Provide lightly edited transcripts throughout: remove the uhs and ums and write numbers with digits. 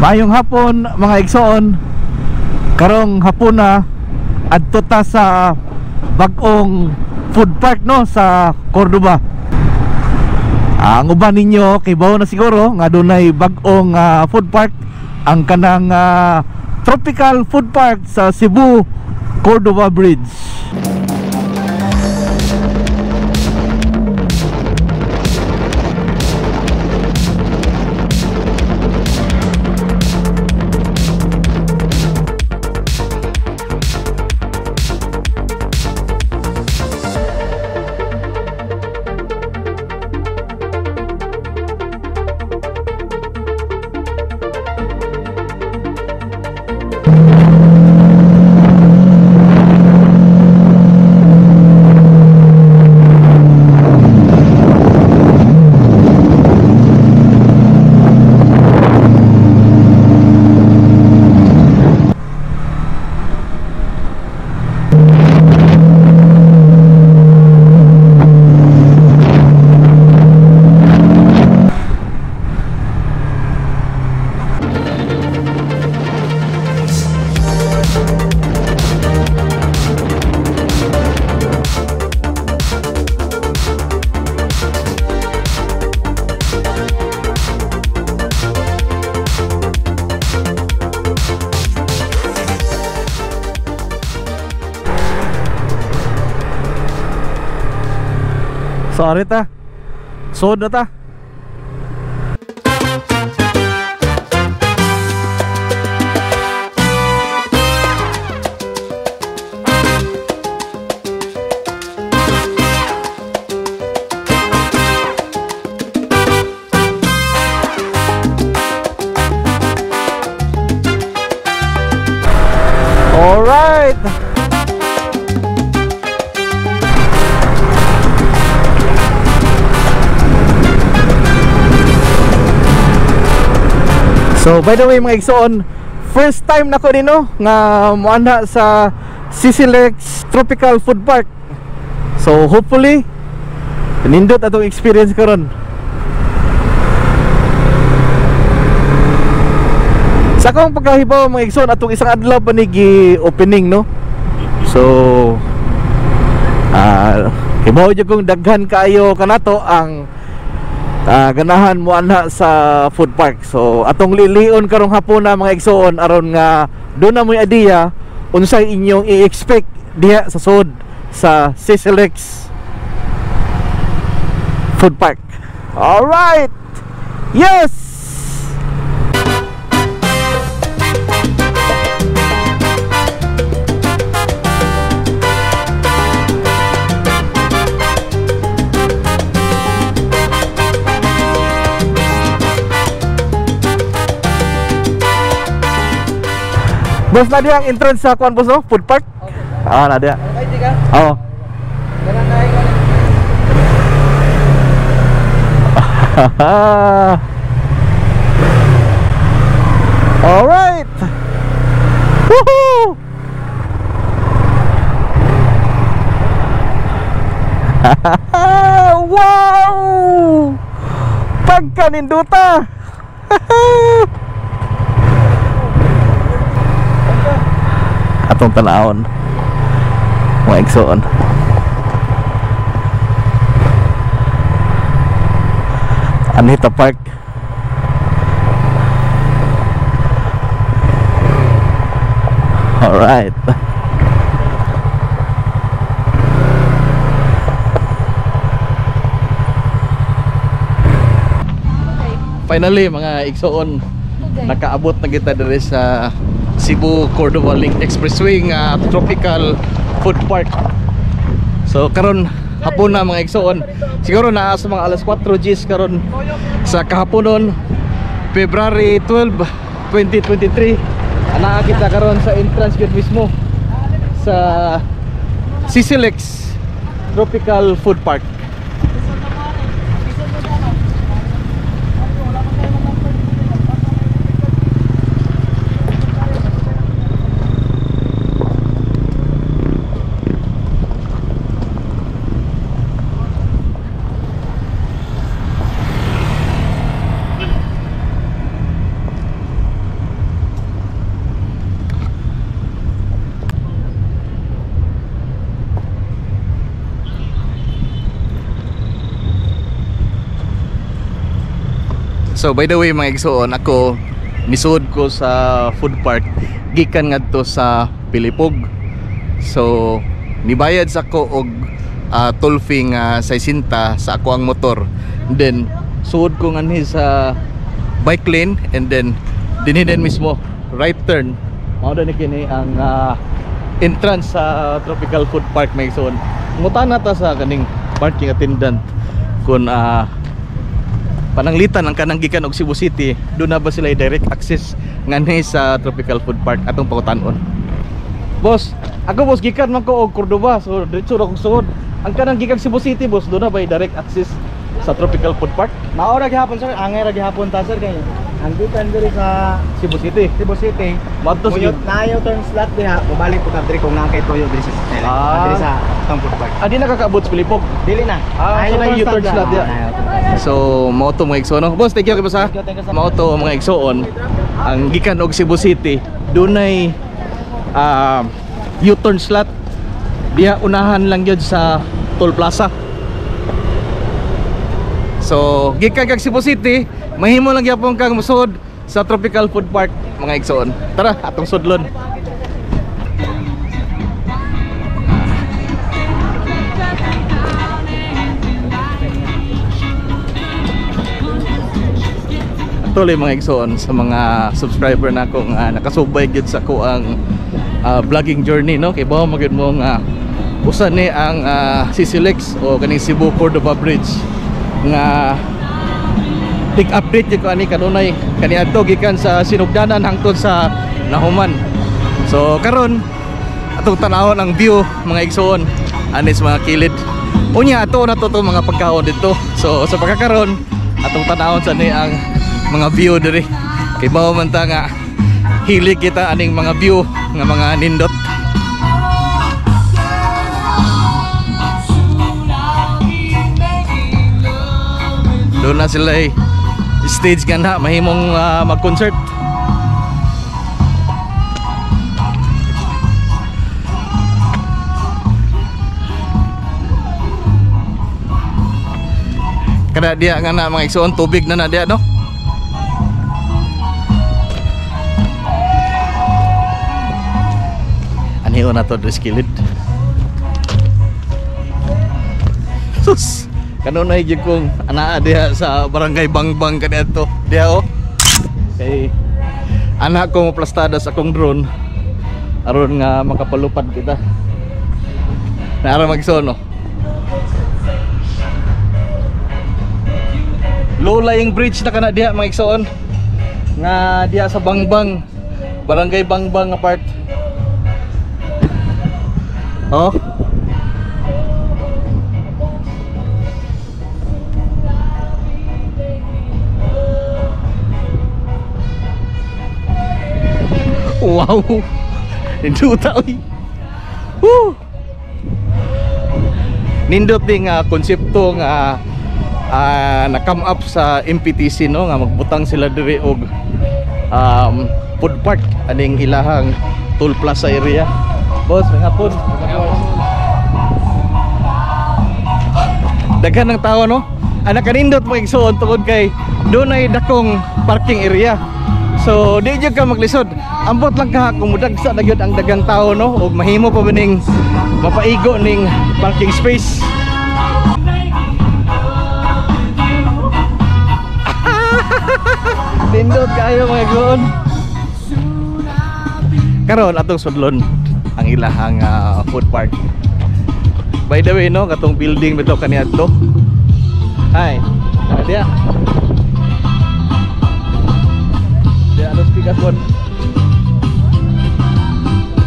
Maayong hapon mga igsoon. Karong hapon na adto ta sa bag-ong food park no sa Cordova. Ang uban ninyo kay bawo na siguro nga dunay bag-ong food park, ang kanang Tropical Food Park sa Cebu Cordova Bridge. Sorry ta. Sod na ta. All right. So by the way mga igsoon, first time nako nino nga moanha sa Sisilex Tropical Food Park. So hopefully nindot atong experience karon. Sa akong pagkahibaw mga igsoon, atong isang adlaw pa ni gi-opening no. So hibaw jud kong daghan kaayo kanato ang ganahan mo anha sa food park. So atong lilion karong hapon na mga igsoon aron nga doon na mo'y idea unsay inyong i-expect diha sa sod sa Sisilex Food Park. All right. Yes. Boss, na diya ang entrance sa kuan boss no? Food park? Okay. Ah, na diya. Okay, ka? Oo. All right. Woohoo! Wow! Pagkaninduta. Atong tanawon mga igsoon. Anita Park. Alright. Finally mga igsoon, nakaabot na kita diri sa Cebu Cordova Link Expressway nga Tropical Food Park. So karon hapon na mga igsoon. Siguro naa sa mga alas 4 Gs karon sa kahaponon, February 12, 2023. Anaa kita karon sa entrance gate mismo sa Sisilex Tropical Food Park. So by the way mga igsoon, ako nisud ko sa food park gikan ngadto sa Pilipog. So nibayad sa ko og toll fee nga 60 sa ako ang motor. Then suod ko nganhi sa bike lane and then dinhi din mismo right turn. Mao ni kini ang entrance sa Tropical Food Park mga igsoon. Ngutana ta sa kaning parking attendant kung pananglitan ang kanang gikan og Cebu City, doon na ba sila direct access nganhi sa Tropical Food Park atong pangutan-on. Boss, ako boss gikan man ko og Cordova, so diretso ra kog suod. Ang kanang gikan Cebu City boss, doon na ba direct access sa Tropical Food Park? Mao ra gihapon sir, angay ra gihapon ta sir kay ang gikan diri sa Cebu City. Cebu City. Madto sa Muyot na turn slot diha, mobalik po ka diri kung naa kay tuyo diri sa Stella. Diri sa atong food park. Di nakakaabot sa Pilipog. Dili na. So na U-turn slot diha. So mao to mga igsoon. Boss, thank you kay boss ha. Mao to mga igsoon. Ang gikan og Cebu City, dunay U-turn slot. Diha unahan lang gyud sa Toll Plaza. So gikan kag Cebu City, mahimo lang gyapon kang mosud sa Tropical Food Park mga igsoon. Tara, atong sudlon. Tuloy mga igsoon sa mga subscriber na akong nakasubay gyud sa ko ang vlogging journey no, kay bawo magyud mo nga usa ni ang CCLEX o kaning Cebu Cordova Bridge nga big update gyud ko ani kanunay kaniadto gikan sa Sinugdanan hangtod sa Nahuman. So karon atong tan-awon ang view mga igsoon ani sa mga kilid. Unya ato na to mga pagkaon didto. So sa pagkakaron atong tan-awon sa ni ang mga view diri. Kay bawo man ta nga hilig kita aning mga view nga mga nindot. Doon na sila stage nga na mahimong mag-concert. Kada diya nga na mga igsoon, tubig na na diya no. Anhiyo na to dres kilid. Sus, kanunay gyud kong anaa diha sa barangay Bangbang kaniadto. Diha oh. Kay anak ko moplastada sa akong drone aron nga makapalupad kita. Naara magsono. Low lying bridge na kana diha mga igsoon. Nga diha sa Bangbang, barangay Bangbang nga part. Oh. Wow. Ninduta oy. Woo. Nindot ding konsepto nga na-come up sa MPTC no, nga magbutang sila diri og food park aning ilahang Toll Plaza area. Boss, may hapon. Daghan ng tao no. Anak kanindot mga igsoon tungod kay dunay dakong parking area. So di jud ka maglisod. Ambot lang ka kung mudagsa na gyud ang daghang tao no, ug mahimo pa ning mapaigo ning parking space. Nindot kayo mga igsoon. Karon atong sudlon ang ilahang food park. By the way no, katong building bitaw kaniadto. Hi. Dia. Dia alos pikas bon.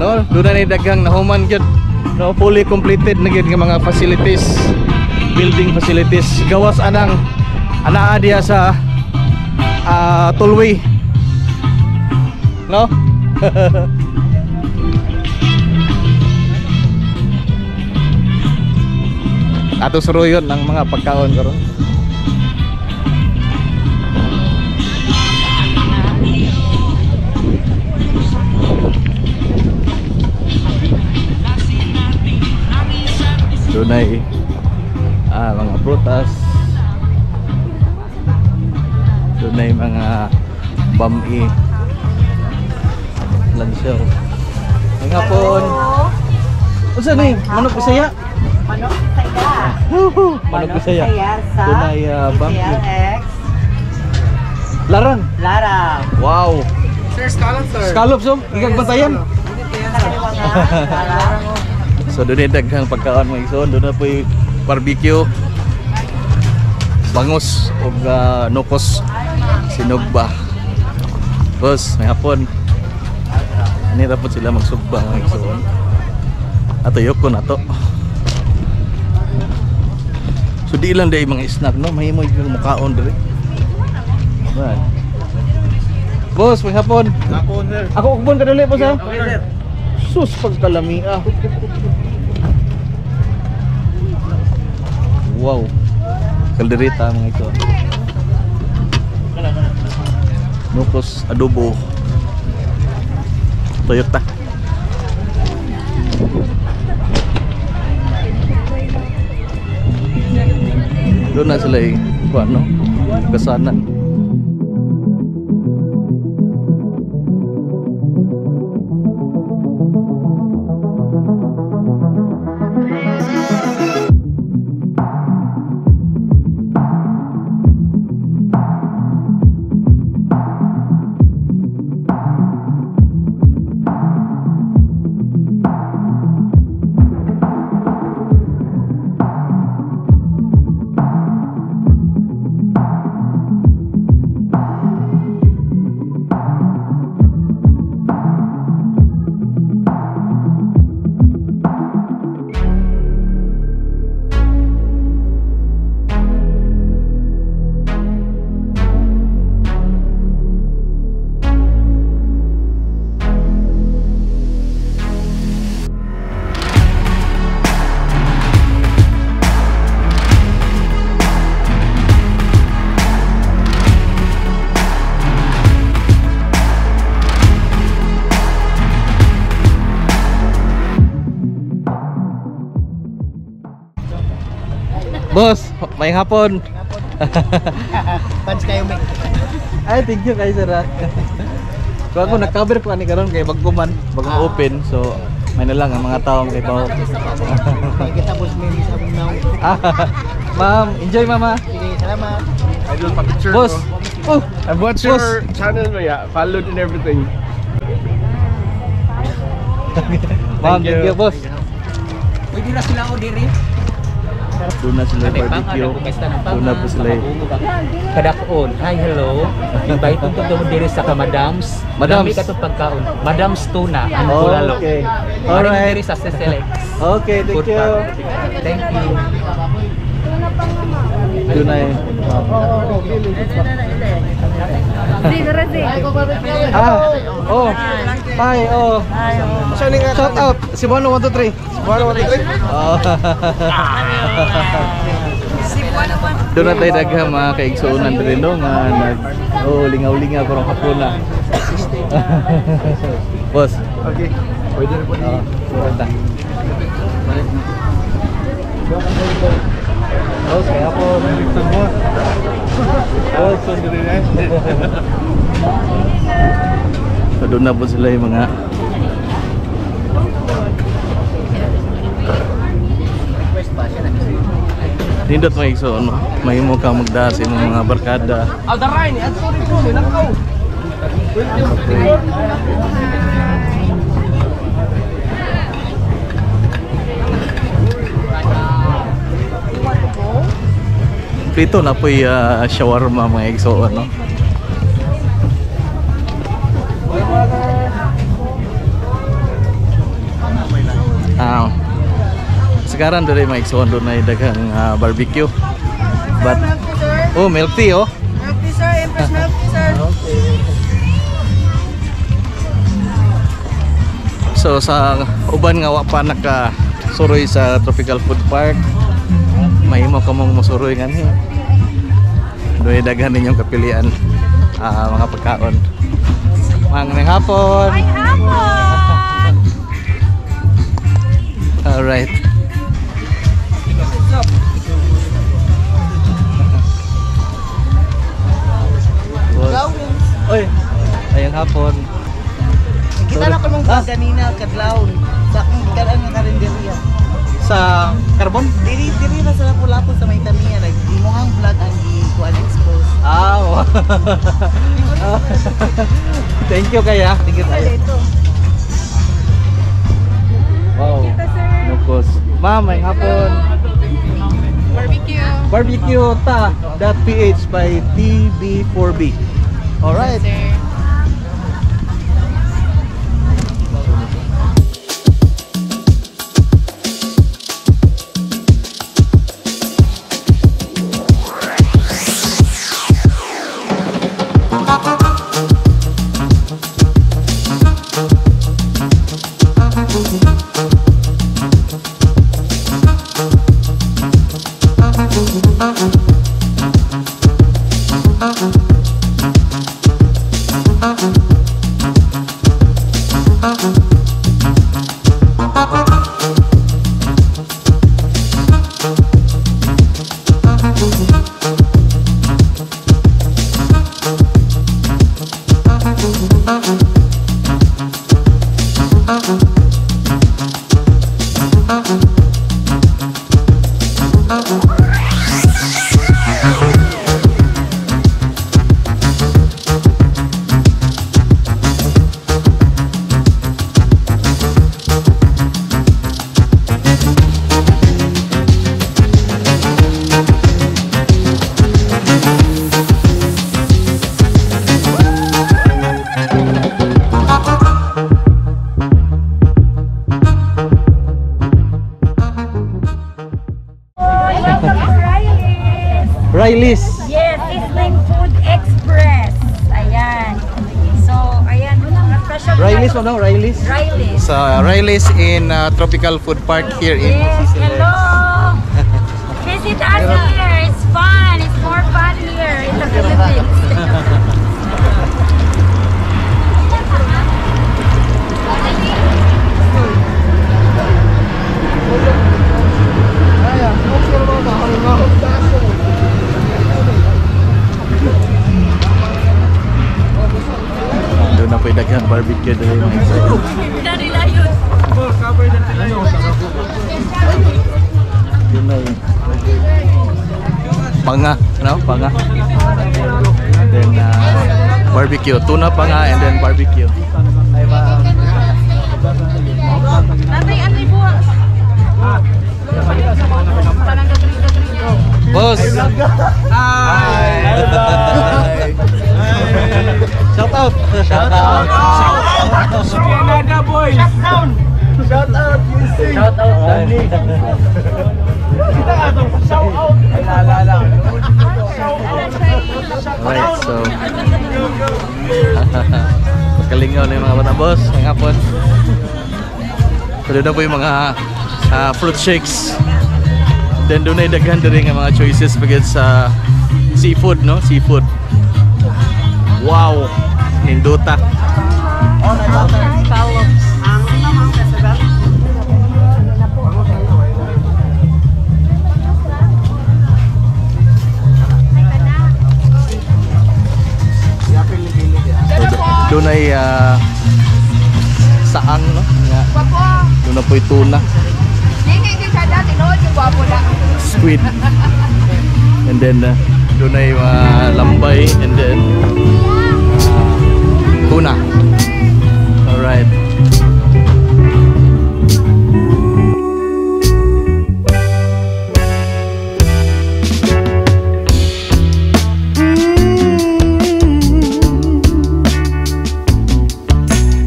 No, doon na ni daghang nahuman gyud. No, fully completed na gyud nga mga facilities, building facilities. Gawas anang anaa diha sa tollway. No? Ato suruyon ng mga pagkaon karon. Dunay mga prutas. Doon na yung mga bami. Lansyaw. May hapon. Unsa ni? Manok Bisaya? Manok Bisaya. Manok Bisaya. Sa Doon ay bami. CLX. Larang. Larang. Wow. Sir, scallop sir. Scallops oh. Igagbantayan. Larang. So doon ay daghang pagkaon mga igsoon. Doon na po yung barbecue. Bangus o nukos sinugba. Boss, may hapon. Ani ra po sila magsugba mga igsoon. Ato yoko na to. So di lang day mga snack no, mahimo yung mukaon diri. Right. Boss, may hapon. Hapon sir. Ako ukbon kadali po sa. Okay sir. Sus pagkalami ah. Wow. Kaldereta mga ito. Nukos adobo. Toyota. Doon na sila eh. Kuan, no? Kasanan. Boss, may hapon. Fans kayo may. Ay, thank you kay sir. Ah. So ako nag-cover ko ani karon kay bago man, bagong open. So may na lang ang mga tao kay bawo. Kita boss may sa now. Ma'am, enjoy mama. Sige, salamat. Idol pa picture. Boss. Oh, I've watched Boss. your channel, yeah. Followed and everything. Ma'am, thank you, boss. Pwede na sila o diri. Doon na sila barbecue. Doon na po sila. Kadakon. Hi, hello. Invite ko to diri sa ka Madams. Madams. Dami katong pagkaon. Madams Tuna ang Bulalo. Okay. Alright. Alright. Diri sa CCLX. Okay, thank Food you. Park. Thank you. Doon na eh. Ah, oh. Hi, oh. Shout out. Cebuano 1 2 3. Cebuano 1 2 3. Oh. Doon na tayo daghang mga kaigsuonan diri no nga nag oh lingaw-lingaw karong hapon na. Boss. Okay. Pwede na po Oh, punta. Boss, kaya po. Boss, So doon na po sila yung mga nindot mga igsoon, no? Mahimo ka magda sa imong mga barkada. Prito na po'y shawarma mga igsoon, no? Ah, sekarang dari mga igsoon doon na daghang barbecue. But oh, milk tea oh. Milk tea sir, Empress milk tea sir. So sa uban nga wa pa naka suroy sa Tropical Food Park, mahimo ka mong mosuroy nganhi. Doy daghan ninyong kapilian mga pagkaon. Mang hapon. May hapon! All right. Maayong hapon. Kita na ko mong vlog ganina kadlawon sa akong gikan nga karinderya. Sa Carbon? Diri diri na sa Lapu-Lapu sa may Tamiya nag imuhang vlog ang gi-kuan expose. Ah, wow. Thank you kaya. Thank you tayo. Wow. Nukos. Ma'am, maayong hapon. Barbecue. Barbecue ta.ph by TB4B. Alright. Sir. Welcome to Riley's. Riley's. Yes, Sizzling Food Express. Ayan. So, ayan. Mga special Riley's ano? Riley's? Riley's. Sa Riley's in Tropical Food Park here in Yes, Sicily. Hello. Visit us here. It's fun. It's more fun here in the Philippines. Doon na po'y daghan barbecue dali mga igsoon. Doon na yun. Panga, no? Panga. Then barbecue, tuna panga and then barbecue. Ay, ma'am. Tatay, ano buwas? Boss. Hi. Shout out. Shout out. Canada boys! Shout out, UC! Shout out Danny. Kita atong shout out! Ay, la, la. Alright, so pagkalingaw na yung mga bata, boss. Ang hapon. So doon na po yung mga fruit shakes. Then doon ay daghan diri nga mga choices pagkat sa seafood, no? Seafood. Wow! Nindota. Scallops. So, doon ay saang, no? Nga. Doon na po yung tuna. Squid. And then doon ay lambay and then tuna. Alright.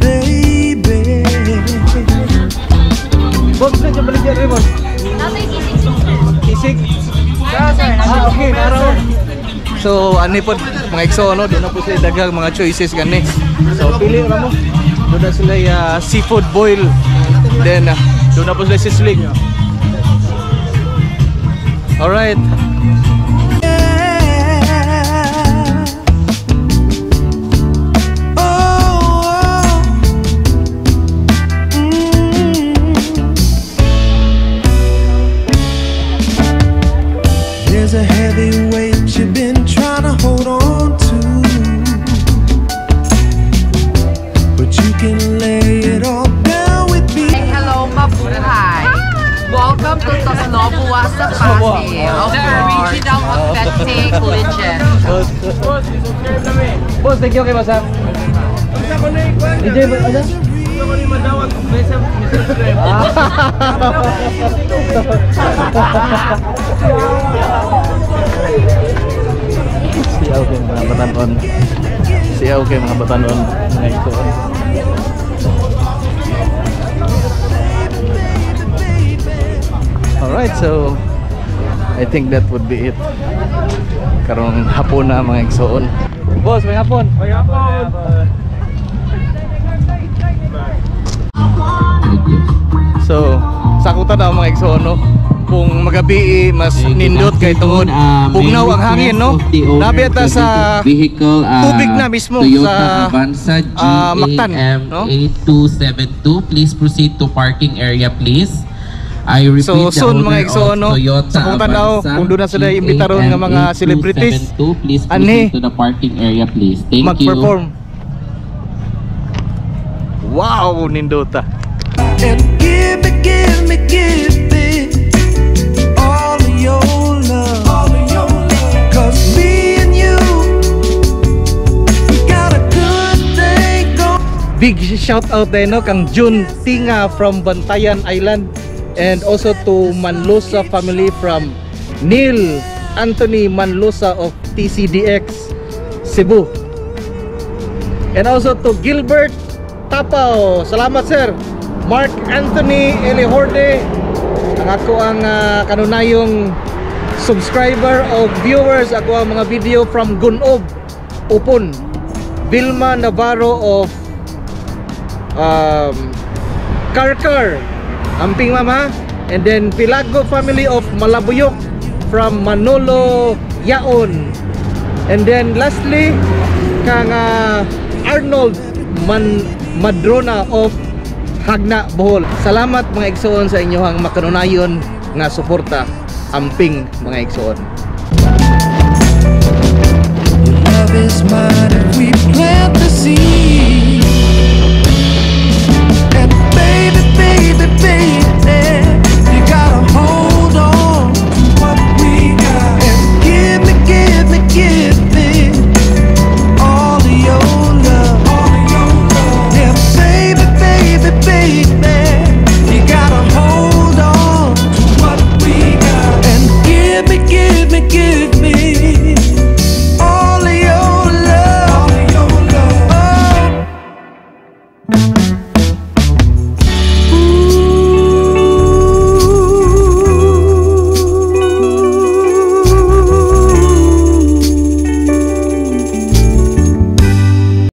Baby. Boss, saan yung baligyan rin, boss? Sisig? Ah, okay, naraw. So, ano po, mga igsoon, no? Doon na po sila daghang mga choices gani. So, pili ra mo. Doon na sila seafood boil. Then, doon na po sila sizzling. Alright. There's a heavy weight you've been trying to hold on to. sa Pasig. Of The course. original, Authentic, legit. Boss, subscribe na mi. Boss, thank you kay Boss. Unsa ko na ikuan? DJ, ba ano? Unsa ko ni madawat kung may subscribe. Siyaw kay mga batanon. Siyaw kay mga batanon. Mga igsoon. Alright, so I think that would be it. Karong hapon na, mga igsoon. Boss, may hapon. May hapon. So, sakutan na, mga igsoon, no? Kung magabi mas nindot kay tungod bugnaw ang hangin, no? Nabi ata sa vehicle tubig na mismo Toyota sa, Avanza Mactan, GAM no? 8272. Please proceed to parking area, please. I repeat, So, the soon, owner mga igsoon, of no? Toyota Sa kung tanaw, Avanza kung doon na sila imbitaron nga mga GAM celebrities, 8272, please anhi, proceed to the parking area, please. Thank you. Mag-perform. Wow, nindota. And give me, give me, give me all of your love. All of your love. 'Cause me and you, we got a good thing going. Big shout out din, no, kang June Tinga from Bantayan Island and also to Manlosa family from Neil Anthony Manlosa of TCDX Cebu. And also to Gilbert Tapao. Salamat, sir. Mark Anthony Elihorde, ang ako ang kanunayong subscriber o viewers ako ang mga video from Gunob, Upon. Vilma Navarro of Karkar. Amping, mama. And then Pilago family of Malabuyok from Manolo Yaon. And then lastly, kang Arnold Man Madrona of Hagna, Bohol. Salamat, mga igsoon, sa inyohang makanunayon nga suporta. Amping, mga igsoon. Your love is mine if we plant the seed.